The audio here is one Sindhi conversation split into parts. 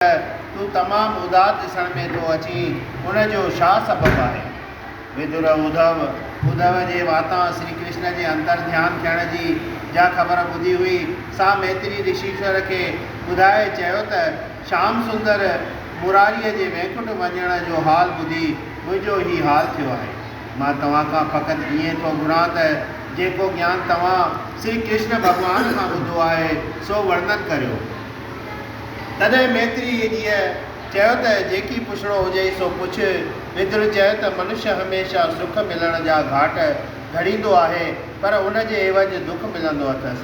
تون تمام اداس ڏسڻ ۾ ٿو اچين، ان جو ڇا سبب آهي؟ ودر اڌو، اڌو جي واتان شري ڪرشن جي انتر ڌيان ٿيڻ جي جا خبر ٻڌي هئي، سا ميتري رشيشور کي ٻڌائي چيو ته، شام سندر مراريء جي وينڪٽ وڃڻ جو حال ٻڌي منهنجو هي حال ٿيو آهي. مان توهان کان فقط ائين ٿو گهران ته جيڪو گيان توهان شري ڪرشن ڀڳوان کان ٻڌو آهي، سو ورنن ڪريو. تڏهن ميتري جيء چيو ته جيڪي پڇڻو هجئي سو پڇ. ودر چيو ته منش هميشه سک ملڻ جا گهاٽ گهڙيندو آهي، پر ان جي عيوض دک ملندو اٿس.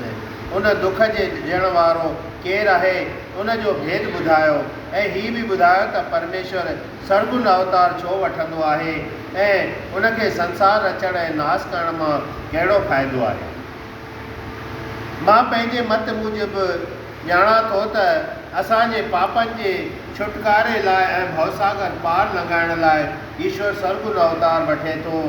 ان دک جي ڏيڻ وارو ڪير آهي، ان جو ڀيد ٻڌايو ۽ هي به ٻڌايو ته پرميشور سرگن اوتار ڇو وٺندو آهي ۽ ان کي سنسار رچڻ ۽ ناس ڪرڻ مان ڪهڙو فائدو آهي. مان پنهنجي مت موجب ڄاڻان ٿو ته اسان جي پاپن جي ڇوٽڪاري لاء ۽ ڀوساگر پار لنگهائڻ لاء ايشور سرگن اوتار وٺي ٿو.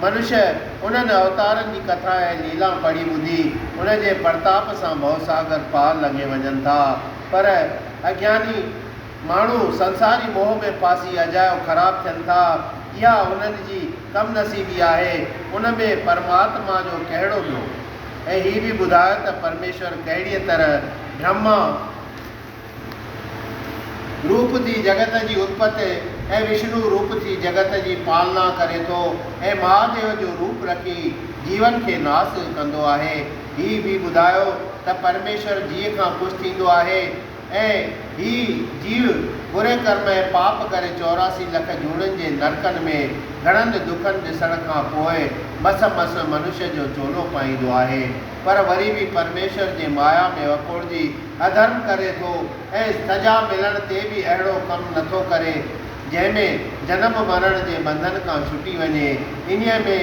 منش انهن اوتارن جي ڪٿا ۽ ليلان پڙهي ٻڌي ان جي پرتاپ سان ڀوساگر پار لنگهي وڃن ٿا. پر اگياني ماڻهو سنساري موهه ۾ ڦاسي اجايو خراب ٿين ٿا. اها انهن جي ڪم نصيبي آهي. ان ۾ پرماتما جو ڪهڙو ڏوهه؟ ۽ هي به ٻڌايو ته پرميشور ڪهڙيء طرح برهما روپ ٿي جڳت جي اتپت ۽ وشنو روپ ٿي جڳت جي پالنا ڪري ٿو ۽ مهاديو جو روپ رکي جيون کي ناس ڪندو آهي. هي به ٻڌايو ته پرميشور جيء کان خوش ٿيندو آهي ۽ هي جيو بري ڪرم ۽ پاپ ڪري 84 لک جوڻين جي نرڪن ۾ گهڻن دکن ڏسڻ کان پوء مس مس منش جو چولو پائيندو آهي پر وري به پرميشور جي مايا ۾ وڪوڙجي اڌرم ڪري ٿو ۽ سزا ملڻ تي به اهڙو ڪم نٿو ڪري جنهن ۾ جنم مرڻ جي ٻنڌن کان ڇٽي وڃي انهيء ۾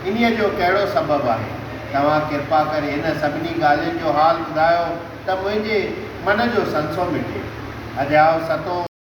انهيء جو ڪهڙو سبب آهي؟ توهان ڪرپا ڪري هن سڀني ڳالهين جو حال ٻڌايو ته منهنجي من جو سنسو مٽي. اڌياء ستون.